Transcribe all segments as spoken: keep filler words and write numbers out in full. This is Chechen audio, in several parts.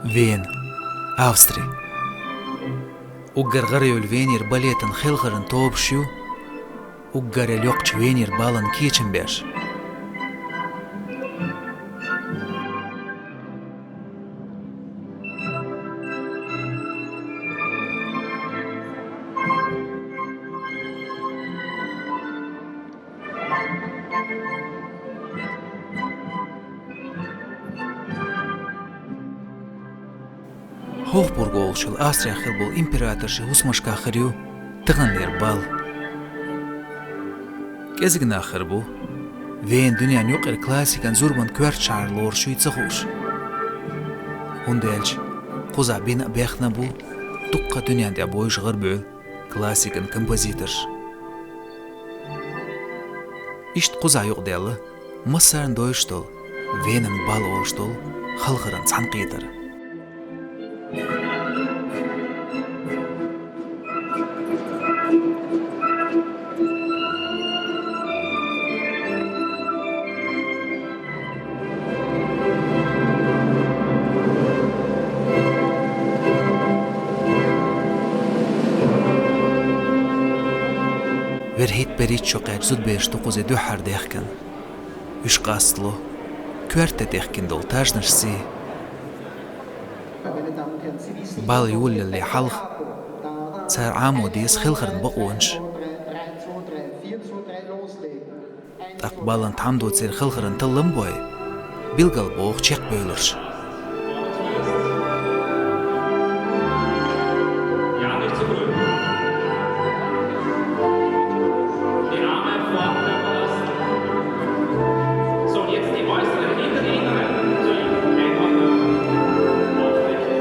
Вена, Австри. Уггар гӀараваьв Венера балетан хелхаран тобаш ю, уггар йоккхача Венера балан кечам беш. Хьофбург олуш йолу Австрехь хилла болу императоршийн хӀусамашкахь хир ю таханлера бал. КӀезиг нах хир бу Вена дуьненан юкъара классикан зурман коьртачу шахьар лоруш юй ца хууш. ХӀунда аьлча кхузахь бина а бехна а бу дуккха дуьнен тӀехь бовзуш гӀарабевлла классикан композиторш. Иштта кхузахь юкъадаьлла массарна довзуш долу Венан бал олуш долу хелхаран цхьаьнакхетар. ВорхӀитта-берхӀитта шо кхаьчна зудабераш ду кхузахь дуьххьара даьхкина. Уьш къастало коьрта тӀе тӀехкина долу тажнаш сий. Бал йолалле хьалха цара Ӏамо деза хелхаран бакъонаш. ТӀаккха балан тхьамдо церан хелхаран таллам а бой, билгал боху чекхбевлларш. So, und jetzt die äußeren Hinterglieder. So, einfach aufdecken.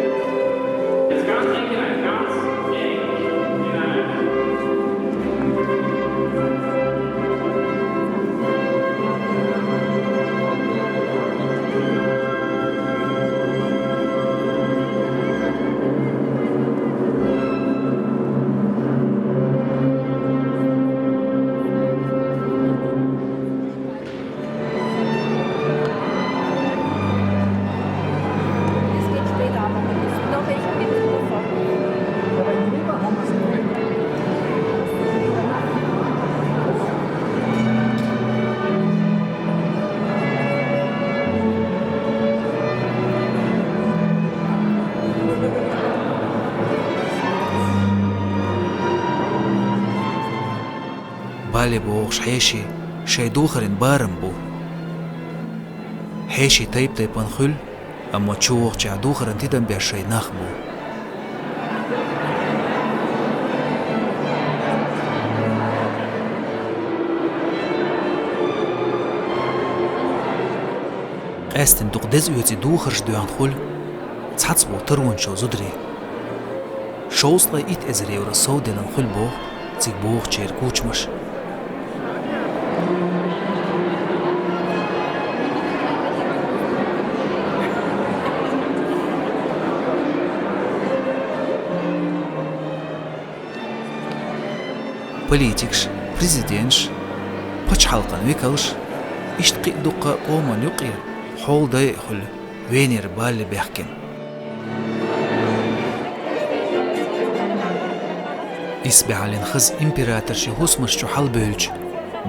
Jetzt ganz eng hinein, ganz eng hinein. Бале бохуш хьеший шайн духаран барам бу. Хьеший тайп-тайпана хуьлу, амма чувогӀучехь духаран тидам беш шайн нах бу. Къаьсттина дукха деза оьций духарш доьхна хуьлу цхьацца болу тарончалла зударий. Шовзткъе итт эзар евро сов делла хуьлу боху цига богӀучеран кучамаш. Политикаш, президенташ, пачхьалкхан векалш, иштта кхин а дуккха а къоман юкъе хьолдай а хуьлу Венера бале баьхкина. Исбаьхьаллин хаза императоршийн хӀусамаш чу хьалабевлча,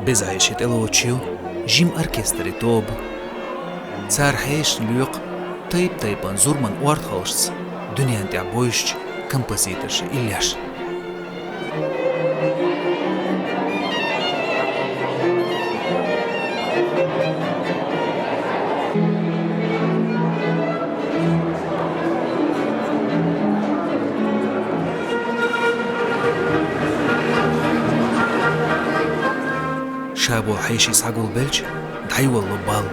беза хьеший тӀелоцуш ю жима оркестрийн тоба. Цара хьешана лоькху тайп-тайпана зурман ортхаллашца дуьнен тӀехь бовзучу композиторшийн иллеш. Ша болу хьеший схьагулбелча, дӀайолало бал.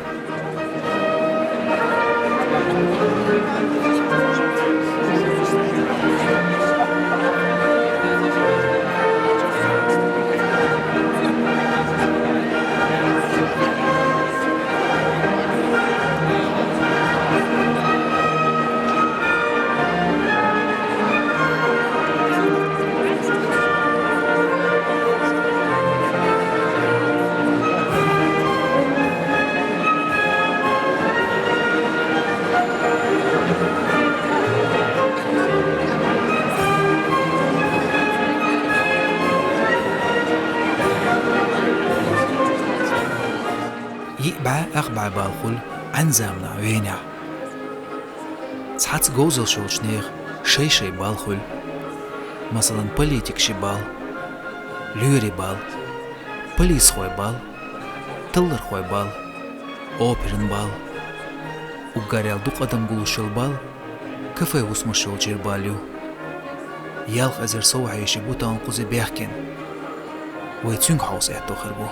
Йиъ бӀаь, ах бӀаь балл хуьлу Ӏаьнан заманахь Венехь. Цхьацца говзалш йолчу нехан шай-шай балл хуьлу. Масалан, политикашийн балл, лоьрийн балл, полисхойн балл, таллархойн балл, операн балл. Уггар ял дукха адам гуллуш йолу балл кафе хӀусамаш йолчеран балл ю. Ялх эзар сов хьеший бу тахана кхузахь бехкина. Вай цуьнга хьовса аьтто хир бу.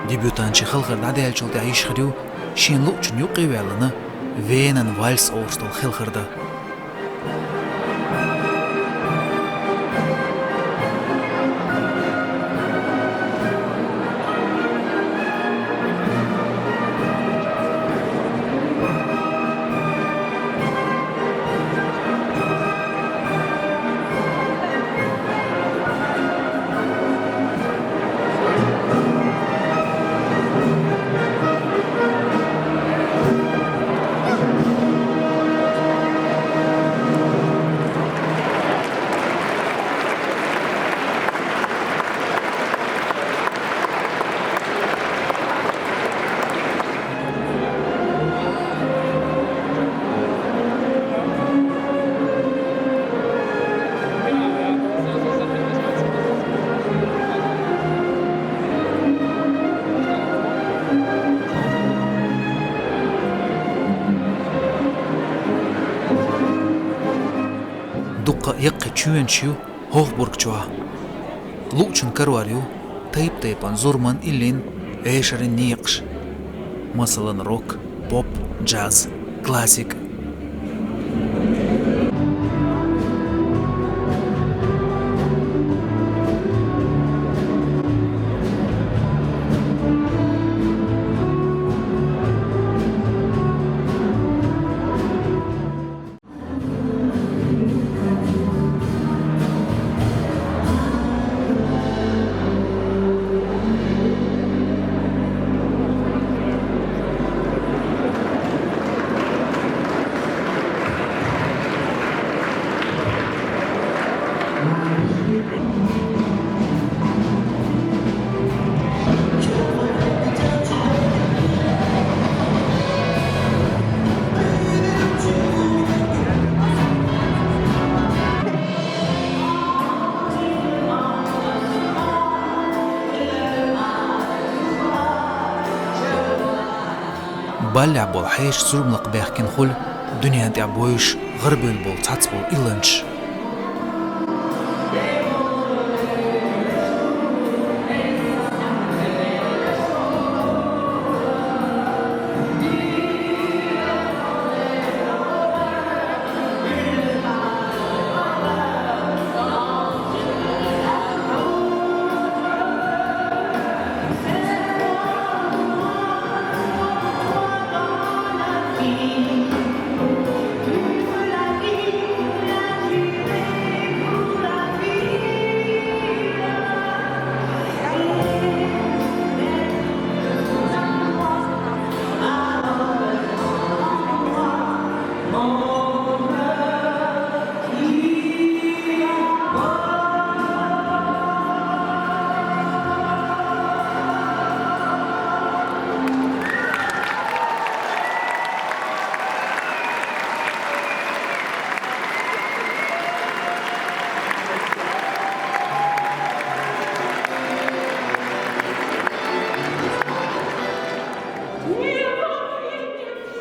Дебютантийн хелхар дӀадаьллачул тӀаьхьа йиш хир ю шен луъучун юккъе а ваьллина, Венан вальс олуш долу хелхар дан. Дуккха а яккхий чоьнаш ю хӀокху бург чохь. Луъучун карор ю тайп-тайпана зурман, иллин, эшаран некъаш. Масалан, рок, поп, джаз, классика. Баллехь болу хьеший зурма лакхабаьхкина хуьлу дуьнен тӀехь бовзуш гӀарабевлла болу цхьацболу илланчаш.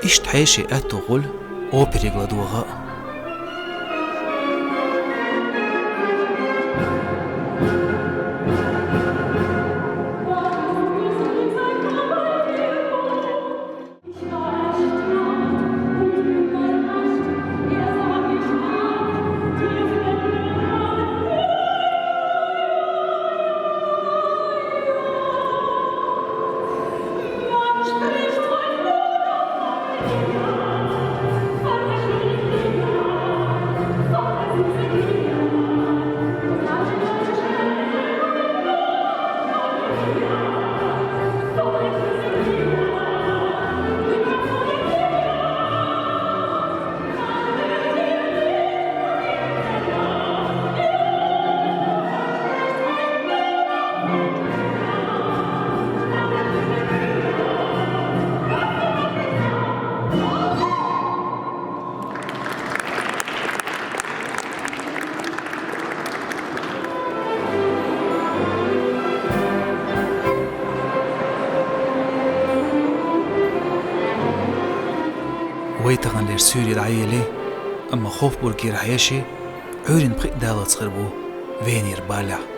Иштта хьешийн аьтто хуьлу оперига ладогӀа а. Вай таханлера суьйре дӀаелле, амма Хофбургера хьежача, Ӏуьйренна пхиъ даллалц хир бу Венера балехь.